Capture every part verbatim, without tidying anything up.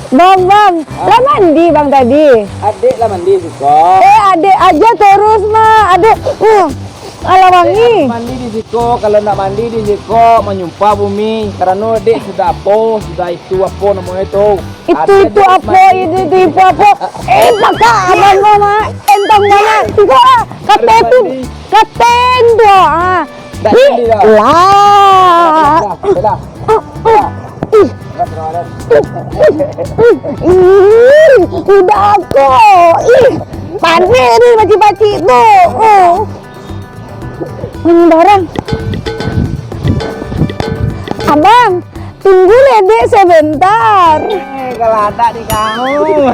Bang, bang, lah mandi bang tadi? Adek lah mandi siko. Eh, adek aja terus mah. Adek, uh, alah wangi. Adek mandi di siko, kalau nak mandi di siko, manyumpah bumi. Karano adek sudah apo, sudah itu apo namonyo tu. Itu, adek itu harus apo, mandi. Itu, itu, itu apo? Eh, pakak abang ko mah. Entong banyak. Siko ah, katen tu, harus mandi. Katen tu ah. Dak Ih, sandi dah. Lah. Dah, dah, dah. Ah, ah, ih. Dah, dah, dah. Ih, udah kok. Ih, panek ni pacik-pacik tu. Oh. Ini barang. Abang, tunggu ledek sebentar. Eh, kalau ada di kamu.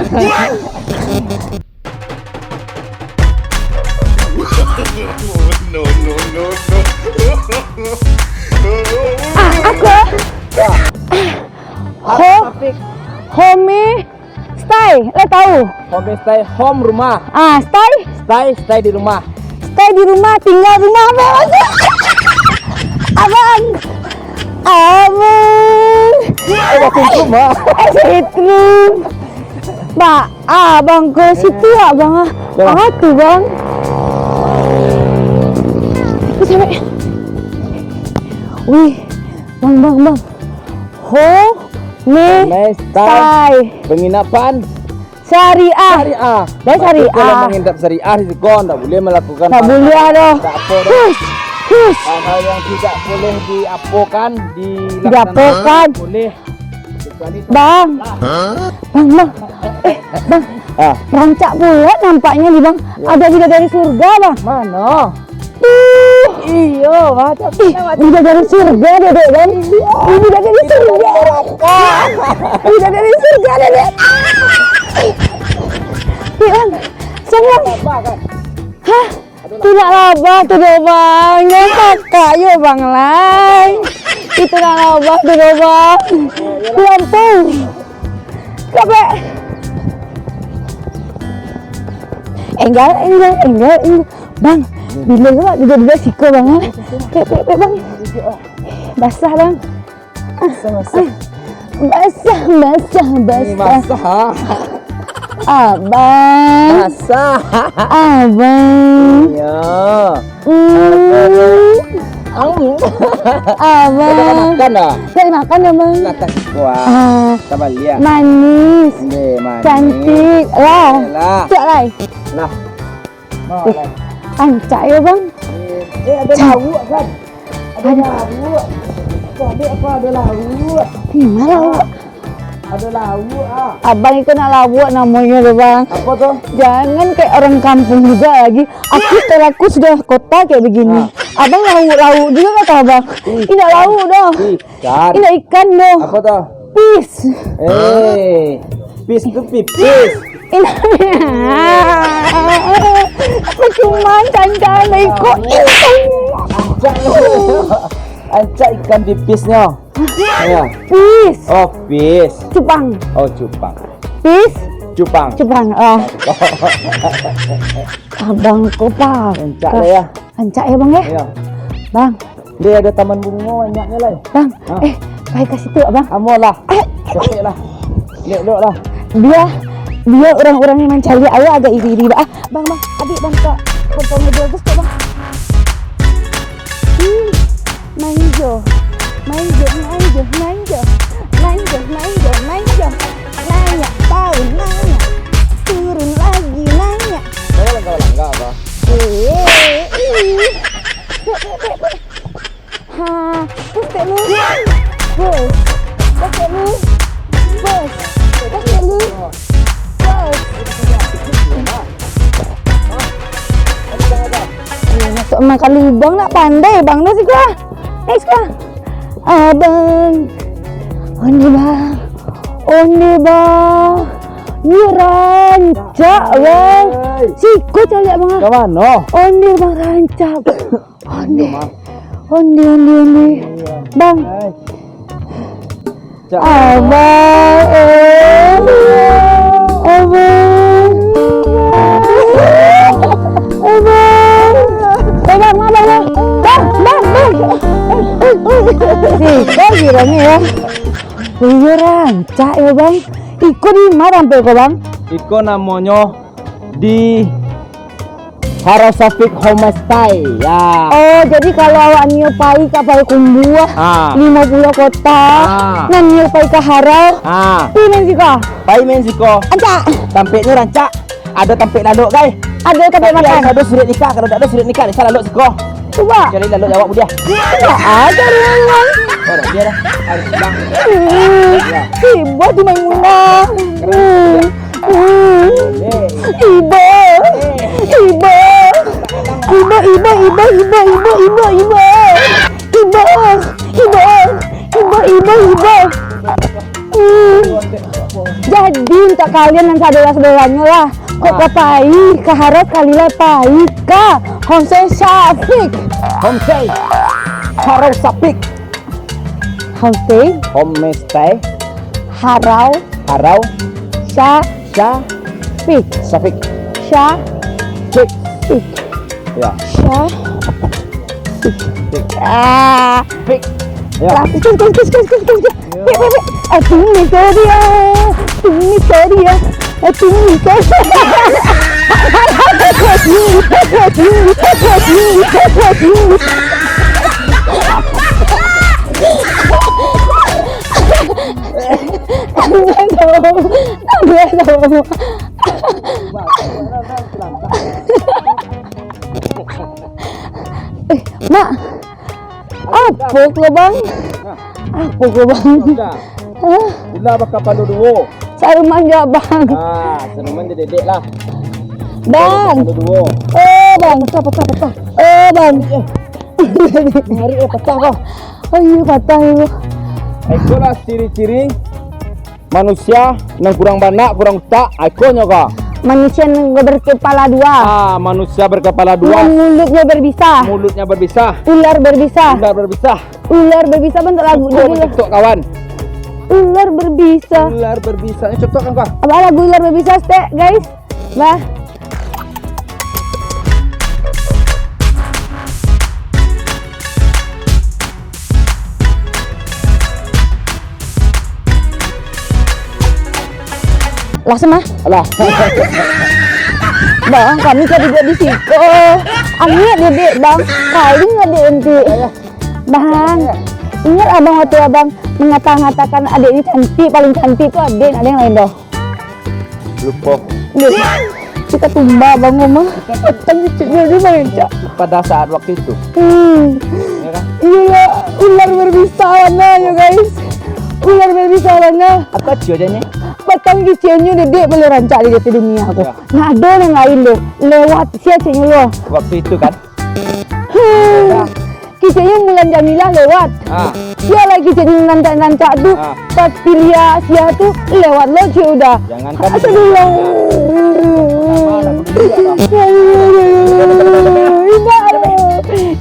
No, no, no, no. Ah, aku. Ya. Ho-, home stay, lo tahu? Home stay, home rumah. Ah, stay? Stay, stay di rumah. Stay di rumah, tinggal rumah, apa maksud? Abang. Abang. Eh, baku hukum, Mak. Eh, setrum. Ba, abang ko situ, abang ah. Ya. Ah, tu, bang. Itu sampai. Wih, bang, bang, bang. Ho, me, Homestay. Stay. Penginapan. Syariah. Syariah. Dah syariah. Kalau menghindap syariah di siko, ndak boleh melakukan hal-hal yang tidak boleh. Hus, hus. Hal-hal yang tidak boleh diapokan, dilaksanakan. Diapokan. Boleh. Kecuali Bang. Hah? Bang, bang. Eh, bang. Ah. Rancak pula nampaknya nih, bang. Ya. Ada bidadari surga, bang. Mana? Tuh. Iyo, macam ih, mana, macam bidadari surga, Dedek, kan? Iya. Ih, bidadari surga. Neraka. Bidadari surga, Dedek. Ih, bang. Sayang. Apa, kan? Hah? Tu nak labah tu doh, bang. Jangan pakak yo, bang, lai. Itu nak labah tu doh, bang. Lampu. Kapek. Enggal, enggal, enggal, enggal. Bang, bila awak duduak-duduak siko, bang, ah? Pek, pek, pek, bang. Basah, bang. Basah, basah. Basah, basah, basah. Ini basah, ha? Abang. Basah. Abang. Iya. Hmm. Abang. Abang. Udah makan dah? Udah makan dah, Bang. Lah, tak kuat. Ah. Tambah liat. Manis. Nggih, manis. Cantik. Lah. Lah. Cok lai. Lah. Eh, rancak yo, Bang. Eh, eh, ada lauak, kan? Ada lauak. Kok ada apa, ada lauak? Di mana lauak? Ada lauak, ah. Abang itu nak lauak namonyo tu, Bang. Apa tu? Jangan kayak orang kampung juga lagi. Aku terlaku sudah kota kayak begini. Ah. Abang lauak-lauak juga kata Abang. Ih. Indak lauak doh. Ih. Ikan. Indak ikan doh. Apa tu? Pis. Eh, pis tu pipis. Indak. Percuma cancan iko. Ancak. Ancak ikan pipisnyo. Ya. Pis. Oh, pis. Cupang. Oh, cupang. Pis. Cupang. Cupang. Ah. Abang ko, Pak. Ancak lah ya. Ancak ya, Bang, ya? Iya. Bang. Dia ada taman bungo banyaknyo lai. Bang, ah. Eh, pai ka situ, Bang. Amolah. Eh, eh, eh. Capek lah. Lek-lek lah. Biar, biar urang-urang yang mancari awak agak iri-iri, Bang. Ah, Bang, Bang, adik Bang ka kantong bagus tu, Bang. Hmm, manja. Manja, manja, manja. Manja, manja, manja. Naiak taun, naiak. Turun lagi, naiak. Jangan langgar-langgar, Bang. Eh, ih. Pek, pek, pek, pek. Ha, terus tek lu. Bos. Terus tek lu. Bos. Terus tek lu. Bos. Eh, masuk makan lubang nak pandai, Bang, dah siko ah. Naik siko ah. Abang. Onde, Bang. Onde, Bang. Ni rancak, Bang. Siko caliak, Bang. Ka mano? Onde, Bang, rancak. Onde. Onde, onde, onde. Bang. Abang, eh. Abang. Abang. Eh, bang, abang, bang. Bang, bang, bang. Siko kiranya ya. Iyo rancak ya, Bang. Iko di ma tampek ko, Bang? Iko namonyo di Harau Sapik Homestay. Ya. Oh, jadi kalau awak nio pai ka Payakumbuah, Ah. limo puluah kota, Ah. nan nio pai ka Harau, Ah. pai main siko. Pai main siko. Rancak. Tampeknyo rancak. Ado tampek lalok, gai. Ado tampek Tapi makan. Ado surat nikah, kalau dak ado surat nikah, bisa lalok siko. Cuba. Cari lalok jawab dia. Dak ado rumah. Oh, dak, dia dah. Harus bilang. Hmm. Ya. Ibo tu Maimunah. Hmm. Hmm. Eh. Ibo. Eh. Ibo. Ibo, ibo, ibo, ibo, ibo, ibo, ibo. Ibo. Ibo. Ibo, ibo, ibo. Hmm. Jadi, untuak kalian nan sadara-sadaranyo lah, kok Ah. ka pai, ka Harau kali lah pai ka Homestay Sapik. Homestay. Harau Sapik. Homestay. Homestay. Harau. Harau. Sa. Sa. Pik. Sapik. Sa. Pik. Pik. Ya. Sa. Pik. Pik. Ah. Pik. Ya. Lah, pik, pik, pik. Ya. Pik, pik, pik. Aku ni kau dia. Aku ni kau dia. Aku ni kau dia. Eh, Mak, apo ko, Bang? Apo ko, Bang? Ular. Hah? Ular bakapalo duo. Saruman jo Abang. Ah, saruman jo Dedek lah. Bang. Bakapalo duo. Oh, Bang. Patah, patah, patah. Oh, Bang. Narik, eh, patah ko. Oh, iyo, patah, iyo. Ikolah ciri-ciri manusia nan kurang banak, kurang utak, ah, ikonyo ko. Manusia nan berkepala dua. Ah, manusia berkepala dua. Nan mulutnya berbisa. Mulutnya berbisa. Ular berbisa. Ular berbisa. Ular berbisa, bentuk lagu Cukup dulu lah. Untuk kawan. Ular berbisa. Ular berbisa. Ini cocok kan, Kak? Apa lagu ular berbisa, stek, guys? Bah. Lah, sama. Alah. Bang, kami ka duduak di siko. Angek dedek, Bang. Paling dedek nanti. Ya, ya. Bang, ingat abang waktu abang mengata-ngatakan adek ni cantik, paling cantik tu adek, nak ada yang lain doh. Lupo. Kita tumba abang rumah. Batang kiciknyo ni marancak. Pada saat waktu itu. Hmm. Ya kan? Iyolah, ular berbisa bana yo, guys. Ular berbisa bana. Apa cio je ni? Batang kiciknyo dedek boleh rancak di dunia ko. Ya. Nah, ado yang lain tu. Lewat sia cik nyo. Waktu itu kan? Hmm. Kiciknyo Mulan Jamilah lewat. Ah. Sia lah kiciknyo nan rancak-rancak tu. Ah. Pas pilia sia tu lewat lo cik udah. Jangankan Astagfirullah.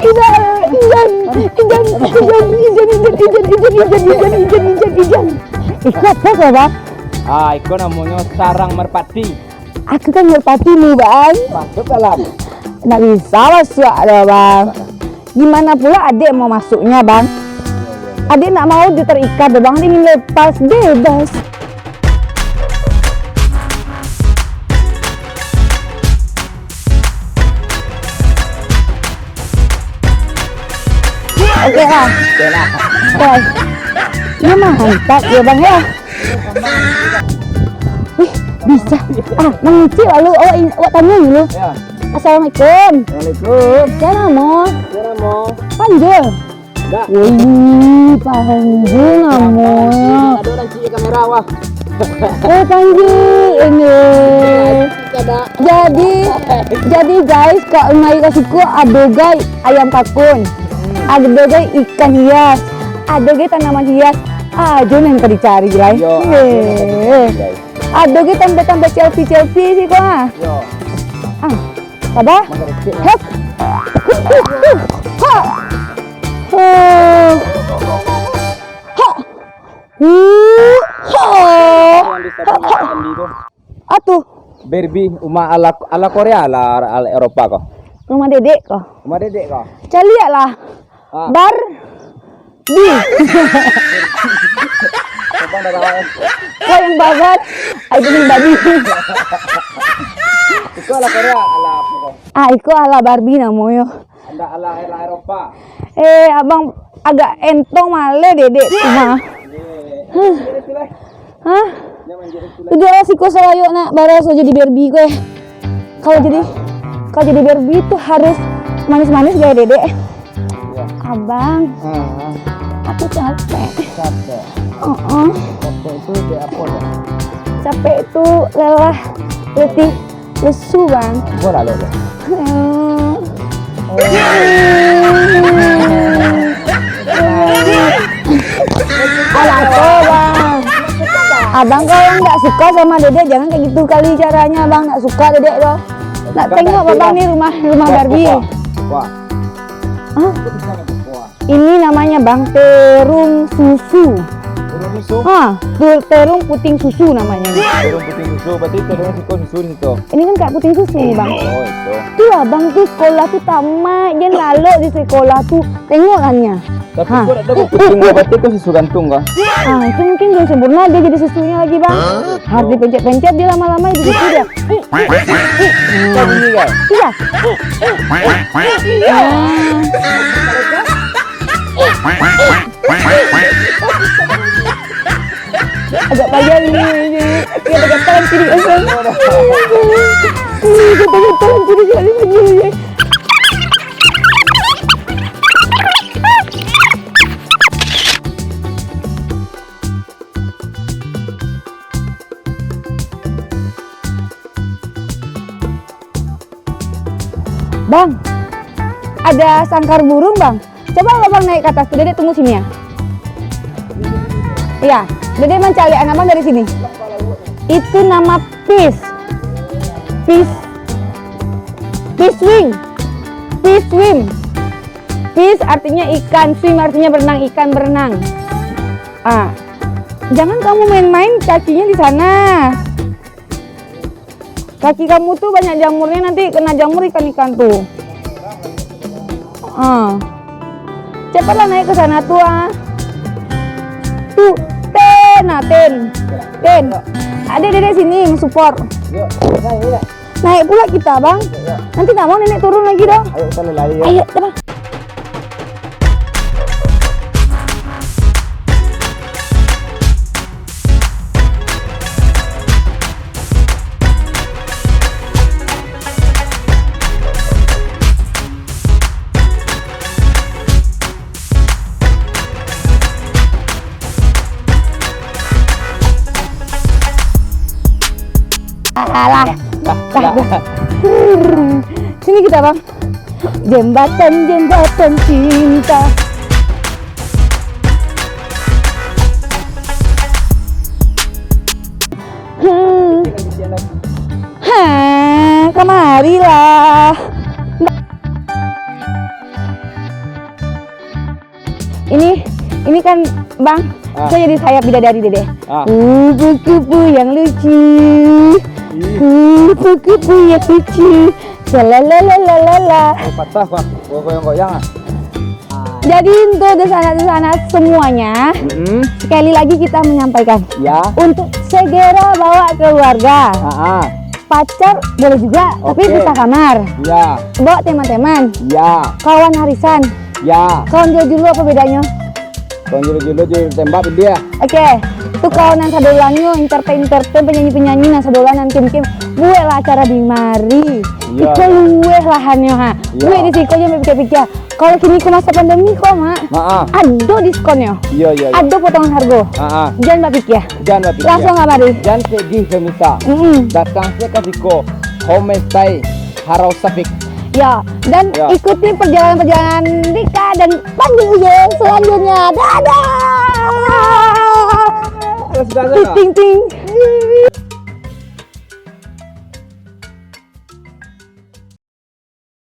Ijan, ijan, ijan, ijan, ijan, ijan, ijan, ijan, ijan, ijan, ijan. Iko apo ko, Bang? Ah, iko namonyo sarang merpati. Aku kan merpati ni, Bang. Masuk dalam. Ndak bisa masuak doh, Bang. Gimana pula adek mau masuknya, Bang? Adek ndak mau dia terikat doh, Bang. Adek ingin lepas, bebas. Oke lah. Oke lah. Oke. Ini mah mantap ya, Bang, ya. Wih, bisa. Ah, mangecek lalu. Awak in-, awak tanya dulu. Ya. Assalamualaikum. Waalaikum. Sia namo? Sia namo? Panjul. Dak. Wih, Panjul namo. Ado urang ciek kamera, wah. Oh, Panjul ini. Kada. Jadi, jadi guys, ka, mari ka siko ado gai ayam kakun, ado gai ikan hias, ado gai tanaman hias. Ajo nan ka dicari lai. Yo, ajo nan ka dicari, guys. Ado gai tambah-tambah selfie-selfie siko, ah. Yo. Ah, sabar. Hep. Ha. Ha. Hu. Ha. Yang di samping Andi tu. Atuh. Barbie, rumah ala, ala Korea, ala, ala Eropa ko. Rumah dedek ko. Rumah dedek ko. Caliak lah. Ah. Bar. Di. Coba Kau yang babat, ai itu yang babi. Iko ala Korea, ala apo ko? Ah, iko ala Barbie namonyo. Ndak ala, ala Eropa. Eh, abang agak entong maleh dedek tu mah. Iya. Hah? Hah? Duduaklah siko salayok nak, bara sajo di Barbie ko eh. Kalau jadi, kalau jadi Barbie tu harus manis-manis gaya dedek. Iya. Abang, ah, ah, aku capek. Capek. Heeh. Capek itu dek apo, Dek? Capek itu lelah, letih, lesu, Bang. Gua lalu, Dek. Hmm. Alah, kok, Bang. Abang kalau nggak suka sama Dedek, jangan kayak gitu kali caranya, Bang. Nggak suka Dedek, doh. Nggak tengok, Bang, nih rumah, rumah Barbie. Wah, wah. Hah? Ini namanya, Bang, terung susu. Terung susu? Ha, tu terung puting susu namanya. Terung puting susu, berarti terung siko susu di situ. Ini kan kayak puting susu nih, Bang. Oh, itu. Tu abang tu sekolah tu tamat, dia lalok di sekolah tu. Tengoklah nia. Tapi kok ada kok puting, berarti kok susu gantung kah? Ah, itu mungkin belum sempurna, dia jadi susunya lagi, Bang. Harus dipencet-pencet, dia lama-lama jadi susu dia. Kau bunyi kan? Iya. Agak payah ni, ni. Dia tergetaran kiri kosong. Dia tergetaran kiri kosong. Bang, ada sangkar burung, Bang. Coba abang naik ke atas tu, Dedek tunggu sini ya. Iya, Dedek mancaliak abang dari sini. Itu nama fish. Fish. Fish swim. Fish swim. Fish artinya ikan, swim artinya berenang, ikan berenang. Ah, jangan kamu main-main kakinya di sana. Kaki kamu tu banyak jamurnya, nanti kena jamur ikan-ikan tu. Ah. Cepatlah naik ke sana tu, ah. Tu, Ten, ah, Ten. Ten. Adek-adek sini, support. Naik pula kita, Bang. Nanti ndak mau nenek turun lagi, doh. Ayo, kita lari, ya. Ayo, cepet. Alah. Dah, dah, dah. Sini kita, Bang. Jembatan, jembatan cinta. Hmm. Ha, kamarilah. Ini, ini kan, Bang, ah, saya jadi sayap bidadari, Dedek. Ah. Kupu-kupu yang lucu. Ih. Kupu-kupu yang lucu. Shalalalalala. Oh, patah, Bang. Goyang-goyang, ah. Jadi, untuk dunsanak-dunsanak semuanya, mm-mm, sekali lagi kita menyampaikan, ya, untuk segera bawa keluarga. Ah, ah. Pacar boleh juga, tapi, oke, pisah kamar. Ya. Bawa teman-teman. Ya. Kawan arisan. Ya. Kawan julo-julo apa bedanya? Kawan julo-julo jo tembak, India. Oke. Tu kawan nan sadolannyo, entertain-entertain, penyanyi-penyanyi nan sadolan, nan kim-kim. Bueklah acara di mari. Ya. Iko lueh lahannyo, ha. Ya. Buek di siko, jangan pikir-pikir. Kalau kini ko masa pandemi ko, Mak, ha-ah, ado diskonnyo. Iya, iya, iya. Ado potongan harga. Ha-ah. Jan bapikia. Jan bapikia. Langsung kamari. Jan tagih ka misa. Mm-mm. Datang se ka siko. Homestay Harau Safik. Ya, dan, ya, ikuti perjalanan-perjalanan Rika dan Pandi Uyo selanjutnya. Dadah. Sudah, sudah. Ting, ting, ting.